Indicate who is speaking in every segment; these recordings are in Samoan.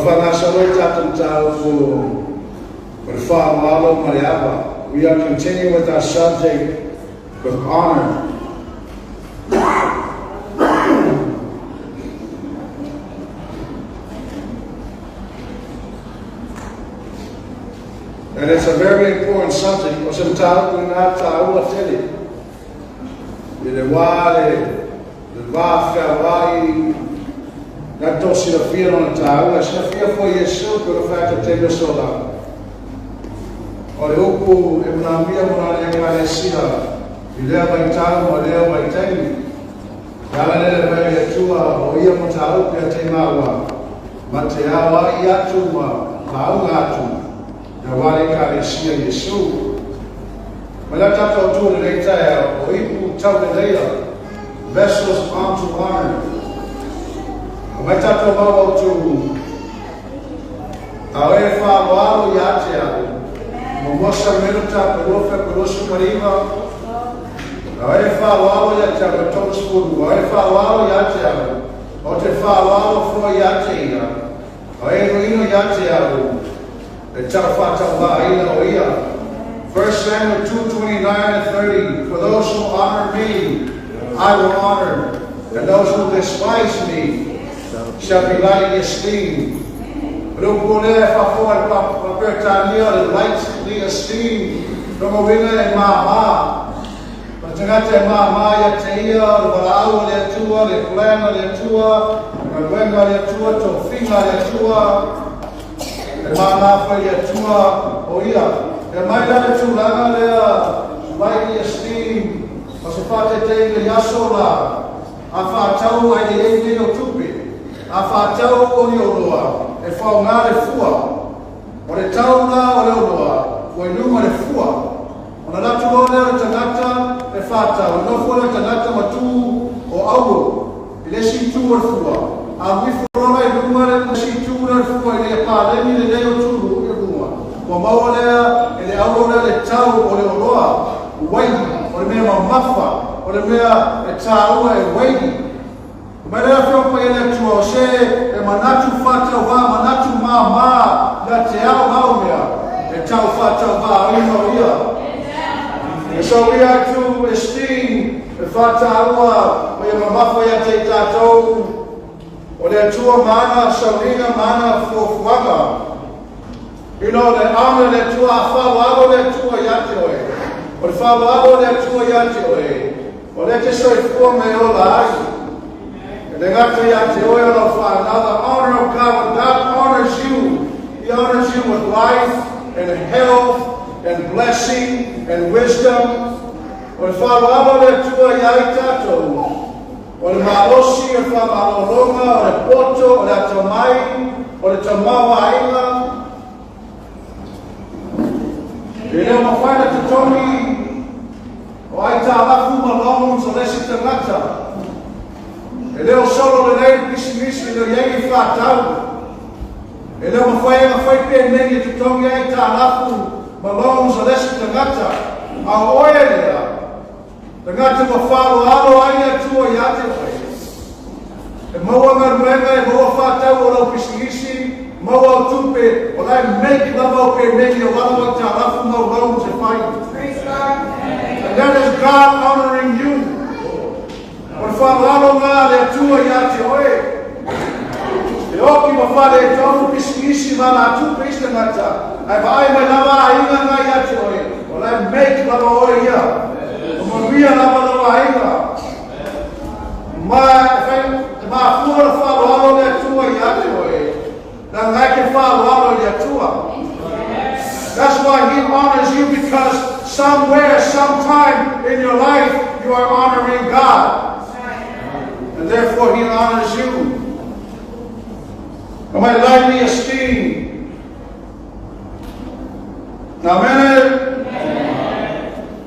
Speaker 1: Faagasolo le tatou mataupu o le faaaloalo ma le ava. We are continuing with our subject with honor. And it's a very important subject. O se mataupu lena taua tele. I le wā le va feaoai na tō silafia lona taua. Silafia foi Iesu ko le whaata te sola. O le upu e manaomia mo nā le ekalesia i lea vaitau ma lea vaitaimi. E ala lele mai le Atua o ia mataupu ia te maua. Ma te ao ai atu ma lauga atu. Ia wā le ekalesia Iesu. Ma la tatou tu le nei taeao o ipu tauleleia, vessels unto honor. O mai tatou mau au tu, ao e faaaloalo ia te au, mo Samuela ta pe 2 pe 29, ao e faaaloalo ia te au e 30, ao e faaaloalo ia te au, o te faaaloalo foi ia te ia, ao e iloilo ia te au, e tau whātauvaina o ia. 1 Samuel 2:29 and 30, for those who honor me, I will honor, and those who despise me shall be lightly esteemed. O le upu lea e faafofoga le Paperetania le lightly esteemed, lona uiga e māmā. O le tagata e māmā ia te ia, o le valaau o le Atua, le plan o le Atua, galuega o le Atua, tofiga o le Atua, e māmā foi le Atua o ia. E mai la le tulaga lea, lightly esteemed, o se whātetei le aso la, a whātau ai le ei nei o tupe, a whātau o ni oloa, e whaonga le fua. O le tau la o le oloa, ua i luga le fua. O na latu loa lea o le tagata e whātau, e nofo lea o le tagata ma tū o auo, i le isi itu o le fua. A uifo loa i luga le isi itu o le fua i le paleni le lei o tulu i luga. Ua maua lea e le auo lea le tau o le oloa, uai, o le mea mamafa, o le mea e tāua e waini. Mai lea whio pa ele atua o se e manatu whātau wā, manatu māmā, ia te ao ngau mea, e tau whātau wā aina o ia. And so we are to esteem e whātāua o ia mamafa ia te tātou o le atua mana sauliga mana fuafuaga. You know, le honor le atua a faaaloalo le Atua ia te oe. O le faaaloalo le Atua ia te oe. O le te soifua me ola ai. E le gata ia te oe o lau whanau. The honor of God, when God honors you, He honors you with life and health and blessing and wisdom. O le faaaloalo le Atua ia i tātou. O le malosi, o le whamalolonga, o le poto, o le atamai, o le tamaoaiga. E leo mawhai na totogi o ai tā lafu ma loans o lesi tagata. E leo solo le nei pisimisi e leo iai ni whātau. E leo mawhai anga whai pe nei e totogi ai tā lafu ma loans o lesi tagata. A oe lea, tagata ua faaaloalo ai le Atua ia te oe. E maua galuega, e maua whātau o lau pisinisi, maua o tupe, o lai make lava o pe nei o wala wa tā lafu mau loans e whai.
Speaker 2: Praise God.
Speaker 1: And that is God honoring you. O le faaaloalo ngā le Atua ia te oe. E oki ma whare e tōnu pisinisi ma la tupe isi tagata. Ai vaai mai lava a inga ngā ia te oe. O lai make lava oe ia. O manuia lava lava aiga. Ma e whai, e mafua le faaaloalo le Atua ia te oe. Na ngai ke faaaloalo le Atua. That's why He honors you, because somewhere, sometime in your life, you are honoring God. And therefore He honors you. And my lightly esteemed. Amen.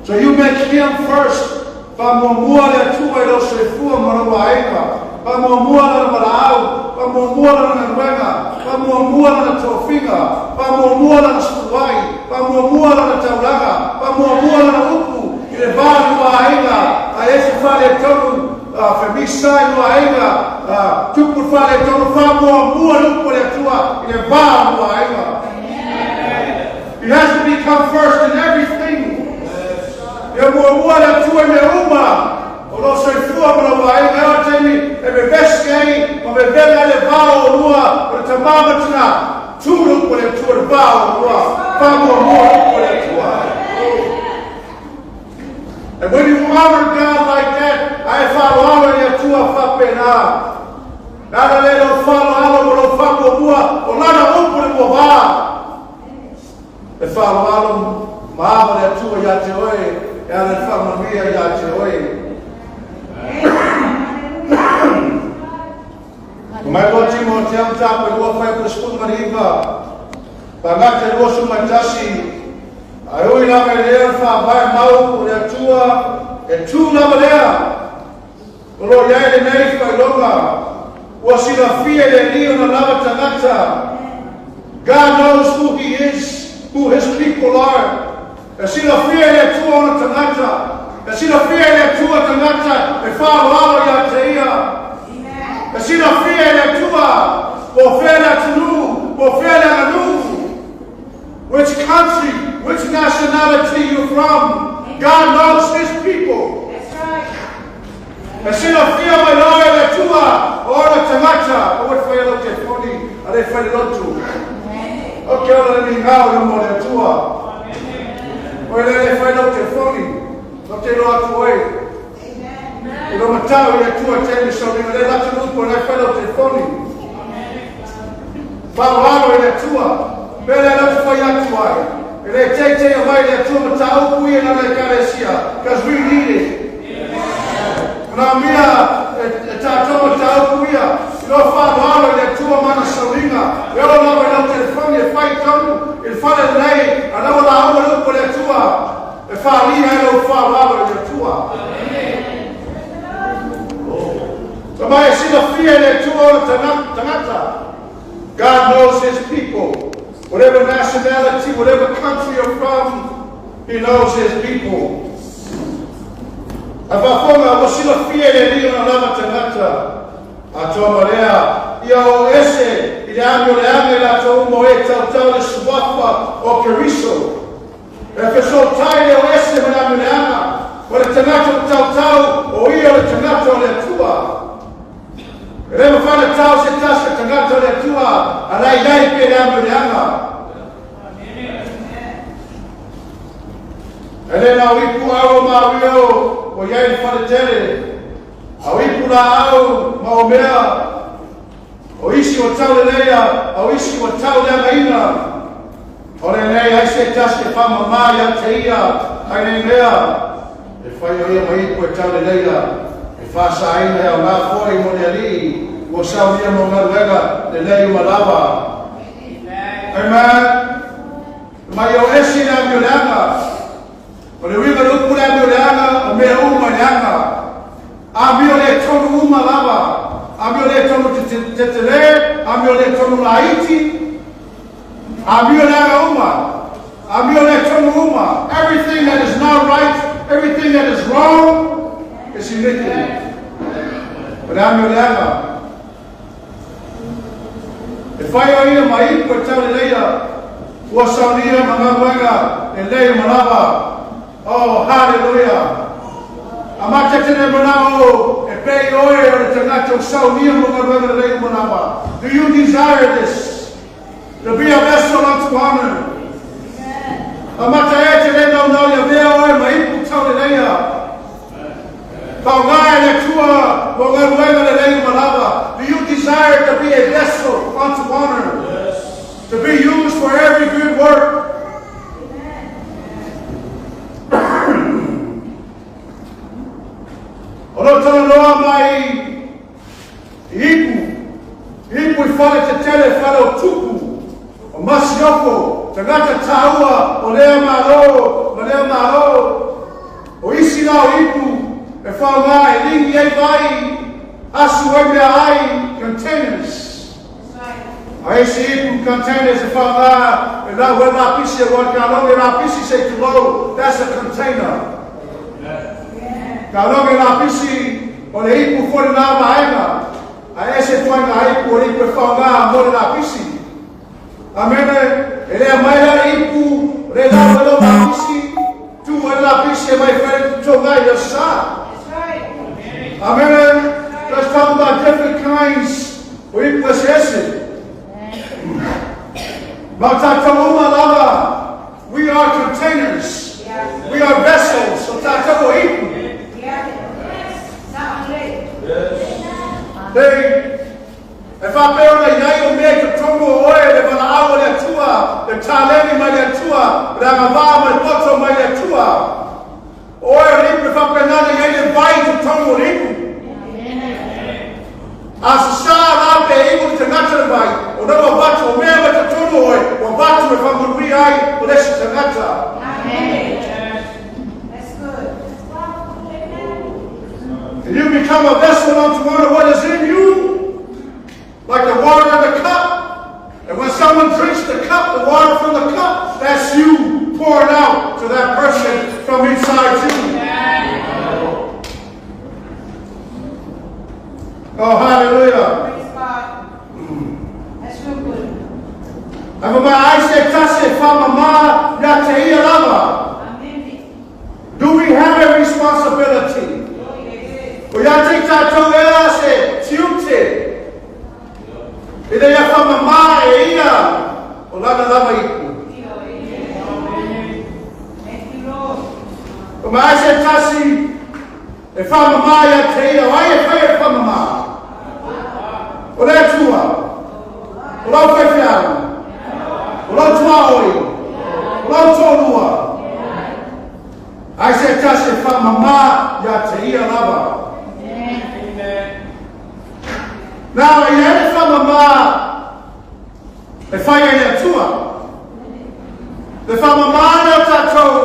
Speaker 1: So you make Him first. Faamuamua le Atua i lau soifua ma lau aiga. Faamuamua lana valaau. Faamuamua lana galuega. Faamuamua lana tofiga. Faamuamua lana suluai. Faamuamua lana taulaga. Faamuamua lana upu. I le va le aiga. A ese fale tonu. femisa i lua aiga, tupu le faaletonu, faamuamua le upu a le Atua i le va o lua aiga. He has to become first in everything. Ia muamua le Atua i mea uma o lou soifua ma lou aiga. E oo taimi e vevesi ai ma vevela ai le va o lua, o le tamā ma tinā, tu le upu a le Atua i le va o lua, faamuamua le upu a le Atua. And when you honor God like that, a e faaaloalo i le Atua faapena. Le ala lea lou faaaloalo ma lou faamuamua o lana upu le muavā. E faaaloalo ma ava le Atua ia te oe, e ala i le faamanuia ia te oe. Mai lua Timotea mataupu e 2 fuaiupu 19, faagata 21, ae ui lava i lea o le faavae mau o le Atua, e tu lava lea, o lo o i ai lenei faailoga, ua silafia e le Alii ona lava tagata. God knows who he is, who his people are. E silafia e le Atua ona tagata. E silafia e le Atua tagata e faaaloalo ia te ia. E silafia e le Atua po o fea le atunuu, po o fea le aganuu. Which country, which nationality you from, God knows his people. E silafia mai loa e le Atua o ona tagata. Aua le faia lau telefoni a le fai le lotu. O ke ola le migao i luma o le Atua. O e le le fai lau telefoni, no te iloa atu oe. I lo matau i le Atua taimi sauniga le latu le upu e fai lau telefoni. Faaaloalo i le Atua. Pe le lau te fai atu ai. E le teitei a mai le Atua mataupu ia na le ekalesia. Because we need it. Na mea e tātou mataupu ia. I lo faaaloalo i le Atua mana sauniga. E o lava i lau telefoni e fai tonu i le fale lelei. A lau la ua le upu le Atua. E faalia ai lou faaaloalo i le Atua. Ka mai e silafia e le Atua ona tagata. God knows his people. Whatever nationality, whatever country you're from, he knows his people. A faafofoga ua silafia e le Alii ona lava tagata. Atoa ma lea, ia o ese i le amioleaga i latou uma o e tautau le suafa o Keriso. E fesootai le o ese ma le amioleaga, o le tagata o tautau o ia o le tagata o le Atua. E le mafai ona tau se tasi o tagata o le Atua a la i ai pe le amioleaga. E le na o ipu au o Maria o i ai le faletele, a o ipu laau ma o mea, o isi ua tau leleia, a o isi ua tau leagaina. O lenei ai se tasi e faamamā ia te ia ai nei mea, e fai o ia ma ipu e tau leleia, e faasāina e aogā foi mo le Alii, ua saunia mo galuega lelei uma lava. Amen. Mai o ese i le amioleaga. O le uiga o le upu le amioleaga, o mea uma i le aga. Amio le tonu uma lava. Amio le tonu tetele, amio le tonu laiti, amio le aga uma. Amio le tonu uma. Everything that is not right, everything that is wrong is iniquity. O le amioleaga. E fai o ia ma ipu e tau leleia, ua saunia ma galuega lelei uma lava. Oh, hallelujah! A mate tene manao e pei oe o le tagata o saunia mo galuega lelei uma lava. Do you desire this? To be a vessel unto honor. A mata e te le naunau ia mea oe ma ipu tau leleia. Faaaoga e le Atua mo galuega lelei uma lava. Do you desire to be a vessel unto honor? Yes. To be used for every good work. O lo talanoa mai i ipu, ipu i fale tetele, fale o tupu, o masiofo, tagata tāua o lea Malo ma lea Malo. O isi la o ipu e faaaoga e ligi ai vai, asu ai mea ai, containers. A isi ipu containers e faaaoga e lau ai lapisi e ua kaloge lapisi se tulou, that's a container. Kaloge lapisi O le ipu foi lenā vaega, ae ese ituaiga ipu o le ipu e faaaoga mo le lapisi. Amene. E le aumai la le ipu o le lau ai lau lapisi, tuu ai le lapisi e aumai e fai le totoga i le Aso Sa. Amene. Let's talk about different kinds o ipu eseese. Ma o tatou uma lava, we are containers. We are vessels. O tatou o ipu. They E faapea ona i ai o mea i totonu o oe, le valaau a le Atua, le taleni mai le Atua, le agavaa ma le poto mai le Atua. O oe o le ipu e faapena ona i ai le vai i totonu o le ipu. A sasā la pe inu le tagata le vai, o na ua avatu, o mea mai totonu o oe, ua avatu e faamanuia ai o le isi tagata. And you become a vessel unto honor what is in you, like the water in the cup. And when someone drinks the cup, the water from the cup, that's you pouring out to that person from inside you. Oh, hallelujah.
Speaker 2: Praise God. That's real good.
Speaker 1: Ae ma ai se tasi e faamamā ia te ia lava.
Speaker 2: Amen.
Speaker 1: Do we have a responsibility?
Speaker 2: Oh, yes.
Speaker 1: O ia te i tatou ea se tiute ina ia faamamā e ia o lana lava ipu.
Speaker 2: Thank you, Lord.
Speaker 1: O ma ai se tasi e faamamā ia te ia, o ai e fai e faamamā? O le Atua, o lau faifeau, o lau tuaoi, o lau toalua. Ai se tasi e faamamā ia te ia lava. Nā, e i ai le faamamā e fai ai le Atua. Le faamamā lea o tatou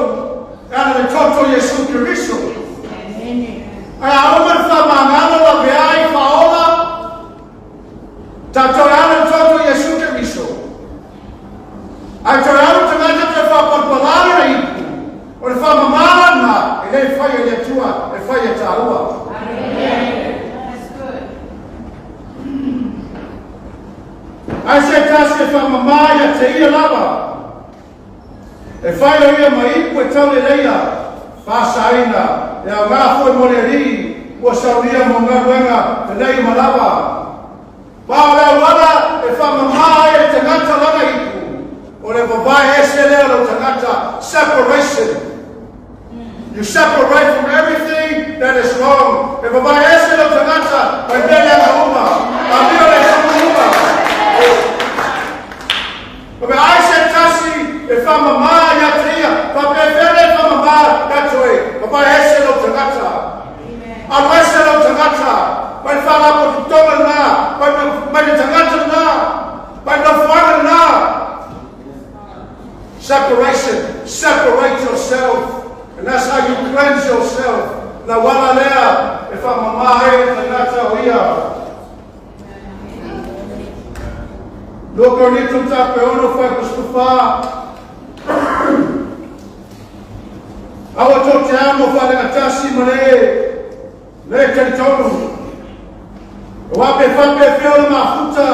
Speaker 1: e ala i le toto o Iesu Keriso. Ae a uma le faamagalo laveai faaola, tatou e ala i le toto o Iesu Keriso. Ae toe alu tagata toe faapalapala lana ipu, o le faamamā lena e le fai e le Atua, e fai e taua.
Speaker 2: That's good.
Speaker 1: Ai se tasi e faamamā ia te ia lava. E fai o ia ma ipu e tauleleia, faasaina, e aoga foi mo le Alii, ua saunia mo galuega lelei ma lava. Ma o le auala e faamamā ai e le tagata lana ipu, o le vavae ese lea o lou tagata, separation. You separate from everything that is wrong. E vavae ese lou tagata mai mea leaga uma. Amio le suku uma. O mea ai se tasi e faamamā ia te ia, faapefea le faamamā ia te oe, vavae ese lou tagata. Alu ese lou tagata, mai le faalapotopotoga lena, mai, mai le tagata lena, mai le nofoaga lena. Separation, separate yourself. And that's how you cleanse yourself. Na wala lea e faamamā ai le tagata o ia. 2 Korinito tape ono whai kustuwha. Aua tō te amo wharenga tasi ma le le talitonu. O wape whape whio le mafuta.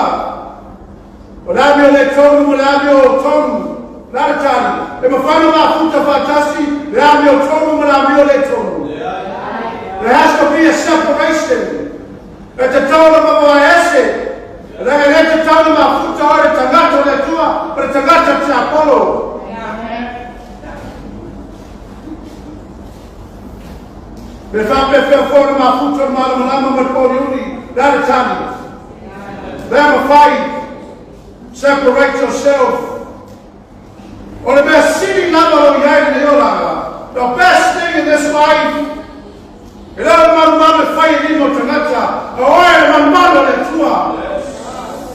Speaker 1: O le amio le tonu ma le amio o tonu. La le tali. E mawhai le mafuta whaatasi le amio tonu ma le amio le tonu. There has to be a separation. E tatau ona mamae ese. Leaga e le tatau ona mafuta oe le tagata o le Atua ma le tagata o le tiapolo. Me faapefea foi ona mafuta o le malamalama ma le pōuliuli, le a le tali? Le a mafai. Separate yourself. O le mea sili lava o lo o i ai lenei olaga, the best thing in this life, e le o le malumalu e fai e lima o tagata, a o oe le malumalu a le Atua.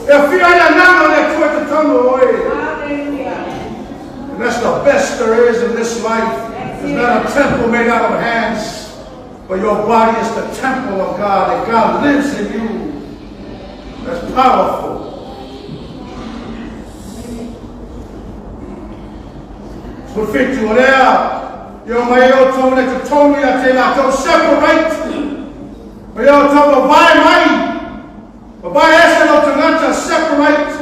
Speaker 1: E afio ai le Agaga o le Atua i totonu o oe. And that's the best there is in this life. It's not a temple made out of hands, but your body is the temple of God, and God lives in you. That's powerful. 17 o lea, i o mai o tō le totonu ia te lātou, separate. Ma ia outou vavae mai, vavae ese lou tagata, separate.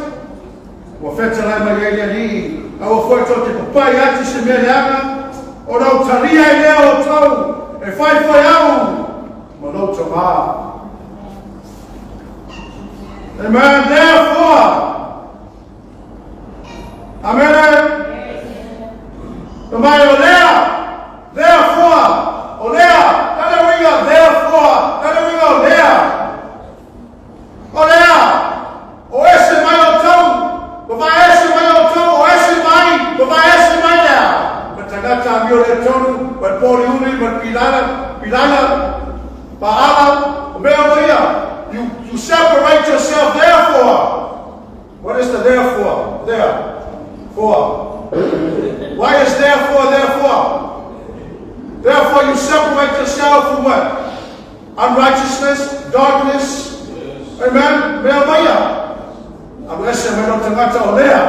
Speaker 1: Ua fetalai mai ai le Alii, aua foi tou te papai atu i se mea leaga, ona ou talia ai lea o outou, e fai foi au ma lou Tamā. Amen. Therefore, Amene. Mai o lea, therefore, o lea, tale uiga, therefore, tale uiga o lea. O lea, o ese mai outou, vavae ese mai outou, o ese mai, vavae ese mai lea. Ma tagata amio le tonu, ma le pōliuli, ma le pilala, pilala, paala, o mea o ia. You separate yourself, therefore. What is the therefore? There. For. Why is therefore, therefore? Therefore you separate yourself from what? Unrighteousness, darkness. Amen. Mea maia. Alu ese mai lou tagata o lea.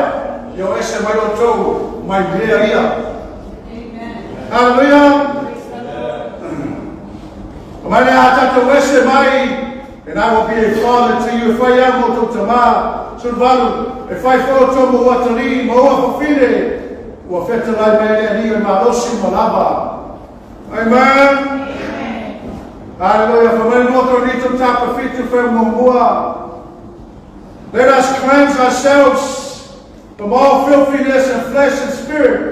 Speaker 1: Ia o ese mai outou mai lea ia. Hallelujah. O mai lea a tatou ese mai. And I will be a father to you. E fai au ma outou tamā. 18. E fai foi outou ma ou atalii, ma ou afafine. Ua fetalai mai le Alii o le malosi ma lava. Amen. Hallelujah. Fa mai 2 Korinito tapa 7 fe muamua. Let us cleanse ourselves from all filthiness and flesh and spirit,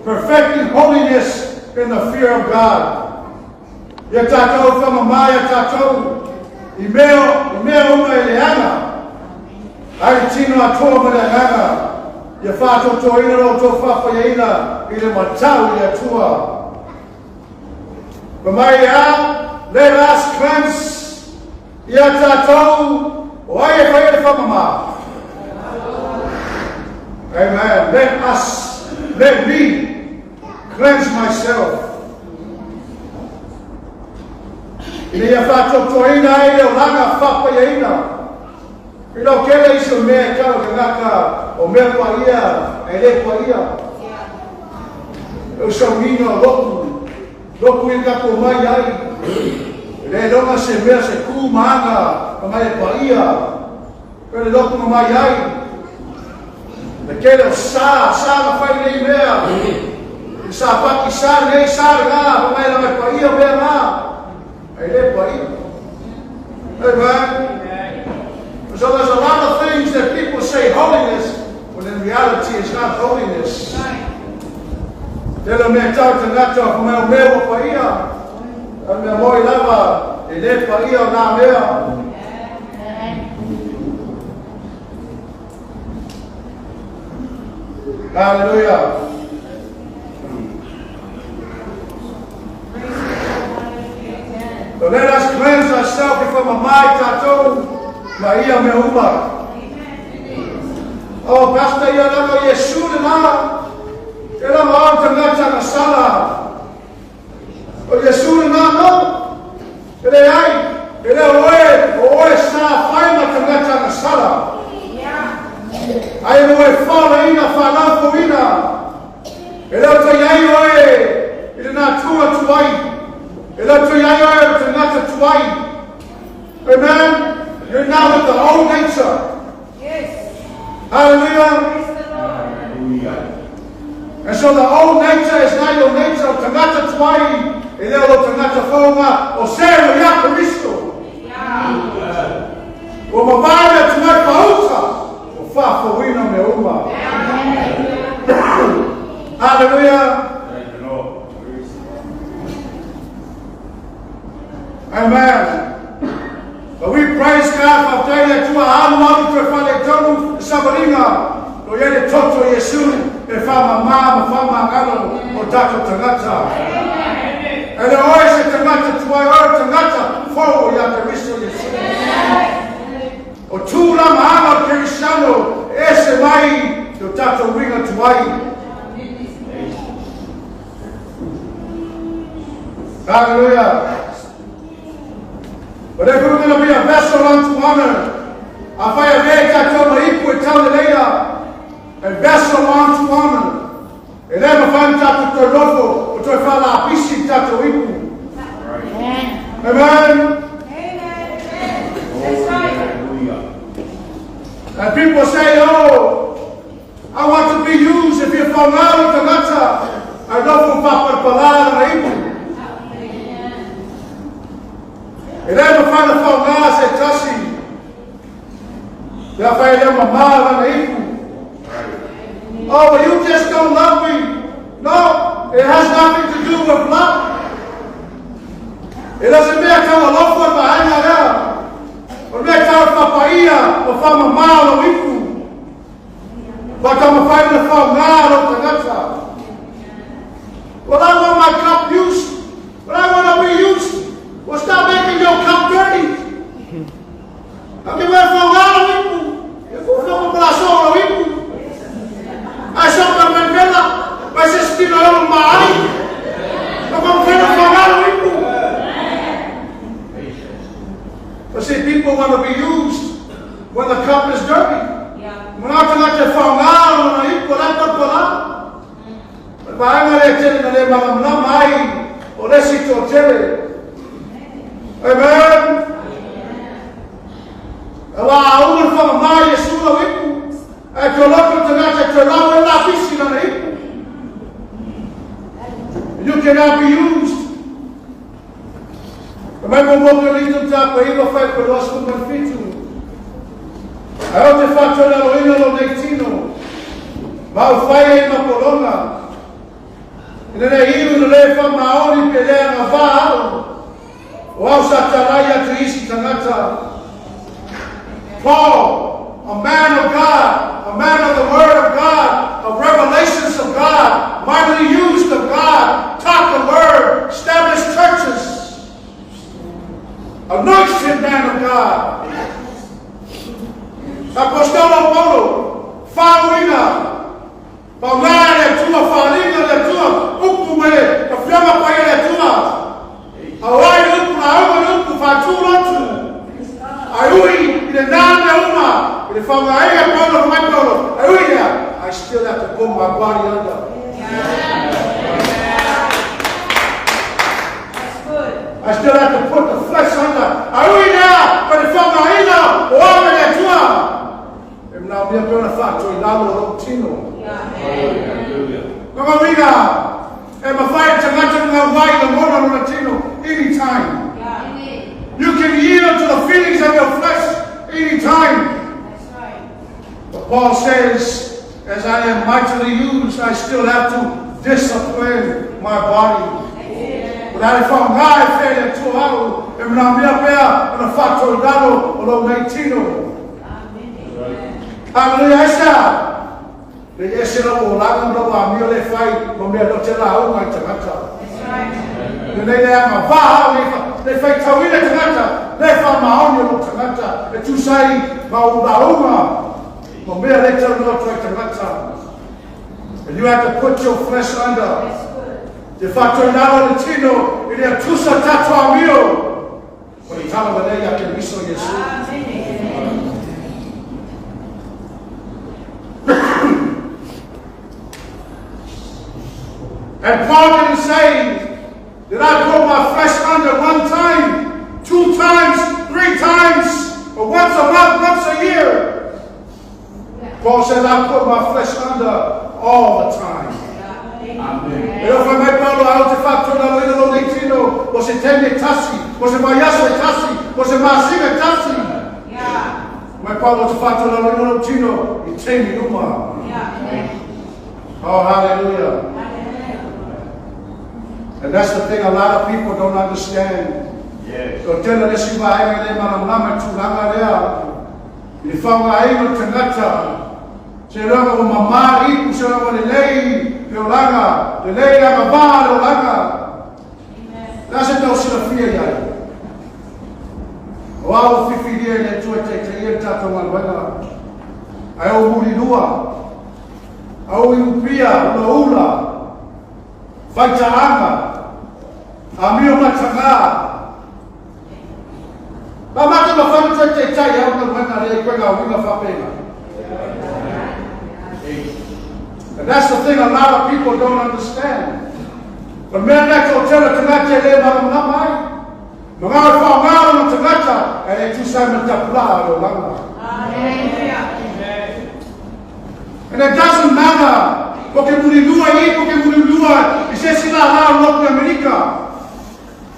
Speaker 1: perfecting holiness in the fear of God. Ia tatou whamamā ia tatou i mea, i mea uma e leaga. Ai le tino atoa ma le agaga, ia whātotoina lo outou whawhaiaina i le matau i le Atua. Fa mai a, let us cleanse ia tatou o ai e whai le whamamā. Amen. Let us, let me cleanse myself. Ina ia whātotoina ai le olaga whapaiaina. I lau kele i so mea e kau tagata o mea kua ia, e le kua ia. E usaunina o loku, loku i kako mai ai. E le longa se mea se kū maanga ka mai e kua ia. Pe le loku ma mai ai. Le kele o sa, sa na whai nei mea. I sa paki sa nei sa le ngā, pa mai la mai kua ia mea ngā. E le kua ia. Amen. So there's a lot of things that people say holiness, when in reality it's not holiness. Tele mea tau tagata o mea mea ua paia. A mea moi lava e le paia o nā mea. Hallelujah. So let us cleanse ourselves before mamai tatou ma ia mea uma. Oh, Pastor, ia lava Yesu le la. E lava au tagata na sala. O Yesu le na no. E le ai, e le oe, o oe sa whai ma tagata na sala. Ai no e whala ina, whalaupo ina. E leo tai ai oe, i le nā tua tuai. E leo tai ai oe o tagata tuai. Amen. You're now with the old nature.
Speaker 2: Yes.
Speaker 1: Hallelujah.
Speaker 2: Praise the Lord.
Speaker 1: And so the old nature is not your nature. O tagata tuai, e leo lo tagata whaunga, o sero ia Kristo.
Speaker 2: Yeah.
Speaker 1: O mamae mea tuai pauta, o whawhawina me uma. Hallelujah.
Speaker 3: Thank you, Lord.
Speaker 1: Amen. But we praise God for le Atua alu alu toe fale tonu i savaliga no ia le toto Iesu e whamamā ma whamangalo o tatou tagata. E le oe se tagata tuai oe tagata fou ia Kristo Iesu. O tū la maanga o Kristiano e se mai te o tatou winga tuai. Hallelujah. But if we're going to be a vessel unto honor, a whai a vea tatou ma ipu e tau leia, a vessel unto honor. E le mawhai tatou toi lofo, o toi whala apisi tatou ipu. Amen. And people say, "Oh, I want to be used." If you're from tagata, I know from Papa Palala na ipu. E le mawhai na whaonga se tasi. Te awhai le mamā na ipu. "Oh, well, you just don't love me." No, it has nothing to do with love. E le se mea kau alofa ma aina rea. O mea kau whapaia o whamamā lo ipu. Pa ka mawhai na whaonga lo tagata. "Well, I want my cup used. Well, I want to be used." Well, stop making your cup dirty. A me mea whaonga lo ipu. E fufa mo pala lo ipu. Ai so ka menvela. Vai se stilo lo maai. Ma ka mawhai whaonga lo ipu. But see, people want to be used when the cup is dirty. Mga tagata whaonga lo na ipu la pala. Vaenga le tele na le malamlama ai o le si to tele. Amen. Wa au le whanga mai e sula ipu. E te loko tagata te lau e la pisi na ipu. You cannot be used. E mai mo mo ke lito ta pa iwa whai pa rosu ma fitu. Ai o te whātona lo ina lo nei tino. Ma o whai e ma polonga. Ina le iu na le wha maori pe lea ngā wā au. O au sa tarai atu isi tangata. Paul, a man of God, a man of the Word of God, of revelations of God, mightily used of God, taught the Word, established churches, anointed man of God. Apostolo Paulo, whāuina, pa ngā le tua, whālinga le tua, upu me, ka whianga pa le tua. Awai upu na auma le upu whātū lotu. Ai ui, i le nāna uma, i le whangaia Paulo, mai Paulo, ai ui lea, I still have to put my body under.
Speaker 2: That's good.
Speaker 1: I still have to put the flesh under. Ai ui lea, pa le whangaina, o ame le tua. E mna mea pe ona whātu i lalo o lou tino. Nga wina, e mawhai tangata ngā wai na mona lona tino, anytime. You can yield to the feelings of your flesh anytime.
Speaker 2: That's right.
Speaker 1: But Paul says, as I am mightily used, I still have to discipline my body. But I found ngai whele tu au, e mna mea pea, ona whātu i lalo o lou nei tino. Hallelujah, esa. Le ese la o langa mo wa mi le fai mo mea lo te la o ngai tangata.
Speaker 2: That's right.
Speaker 1: Le nei le anga wā le le fai tauina tangata, le wha maoni o tangata, e tu sai ma o la unga, mo mea le tau no toi tangata. And you have to put your flesh under.
Speaker 2: That's good.
Speaker 1: Te whātau nalo le tino, i le tusa tato a mio. O le tala wa nei a ke miso Yesu.
Speaker 2: Amen.
Speaker 1: And Paul didn't say that I put my flesh under one time, two times, three times, or once a month, once a year. Paul said, I put my flesh under all the time.
Speaker 2: Amen.
Speaker 1: E o whai mai Paulo au te whātuna lo ina lo nei tino, o se tene tasi, o se maiaso e tasi, o se masinga tasi.
Speaker 2: Yeah.
Speaker 1: Mai Paulo te whātuna lo ina lo tino, i teimi uma.
Speaker 2: Yeah.
Speaker 1: Oh, hallelujah.
Speaker 2: Hallelujah.
Speaker 1: And that's the thing a lot of people don't understand.
Speaker 3: Yes.
Speaker 1: Ko tēnā le siwa ai le mana mama tūranga rea. I le whaunga ai no tangata. Se ranga o mamā ipu, se ranga le lei, le olanga, le lei langa vā le olanga.
Speaker 2: Amen.
Speaker 1: La se tau sila fia iai. O au whiwhiria i le tua te te ia tātou ngā Ai o muri lua. Au i upia, ula ula. Whaitaanga. A mio matanga. Ma mata ma whanu te te tai au ngā whenga rea koe ngā winga whapenga. And that's the thing a lot of people don't understand. But mea nei ko tera tangata e le mara nama ai. Ma ngā wha ngā o tangata e le tūsai ma tapula o langa.
Speaker 2: Hallelujah.
Speaker 1: And it doesn't matter po ke mulilua i po ke mulilua i se sila la o loku Amerika.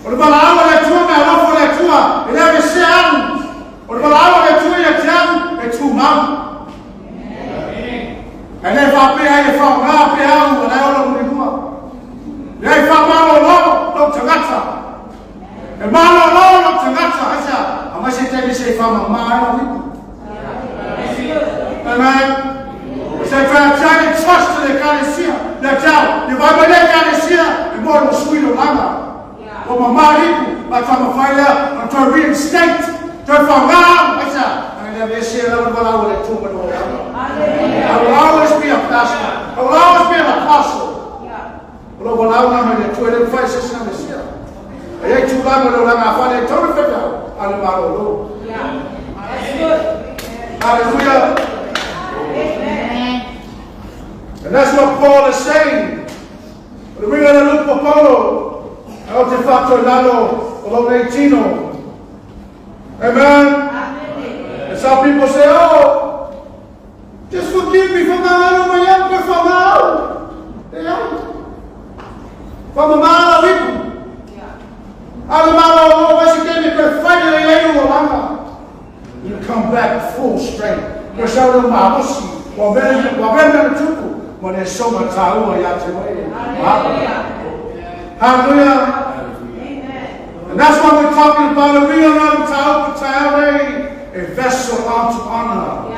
Speaker 1: O le valaau a le Atua me alofa o le Atua, e le avesea au. O le valaau a le Atua ia te au, e tumau. E le faapea ai e faaaoga pea au o la e ola mulilua. Leai, faamalolo lou tagata. E malolo lou tagata, aisea? Aumai se taimi se i faamama ai lau ipu. Amen. Se faatiai trust le Ekalesia. Le tau, le vai mai le Ekalesia, e mo lo sui lo langa. O mama ipu, a tamawhai lea, a toe reinstate, toe whaangā, aisea? Ai le aveesea lava le valaau a le Atua mai lou olaga. I will always be a pastor. I will always be an apostle. O lou valaau lena mai le Atua e le mafai e se isi ona aveesea. E i ai tulaga o le olaga a fale e tau le faifeau, a o le malolo. Hallelujah. And that's what Paul is saying. O le uiga o le upu a Paulo, ae ou te faatoilalo o lou nei tino. Amen. And some people say, "Oh, just forgive me for my own mai au koe whaangau." Leai. Faamama lau ipu. A le malolo mai se taimi koe fai lelei ai lou olaga. You come back full strength. Koe sau lou malosi. Ua avea mea na tupu ma le soga taua ia te oe. Hallelujah. And that's what we're talking about. Le uiga o le mataupu taeao nei, a vessel unto honor.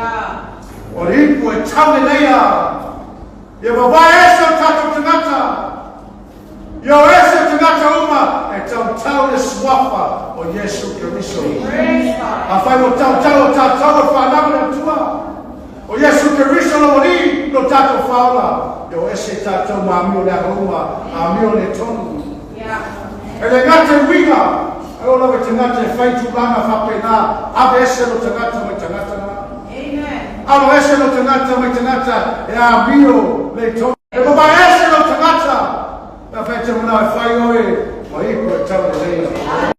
Speaker 1: O le ipu e tauleleia. Ia vavae ese o tatou tagata. Ia o ese o tagata uma e tautau le suafa o Iesu Keriso. Afai ua tautau o tatou o le whanau le Atua, o Iesu Keriso lo Alii lo tatou Faaola, ia o ese tatou ma amio leaga uma, amio le tonu. E le gata i uiga, ae o lava i tagata e fai tulaga faapena, aveese lo tagata mai tagata na. Alo ese lo tagata mai tagata e amio le tonu. E vavae ese lo tagata, pe afai e te manao e fai oe ma ipu e tauleleia.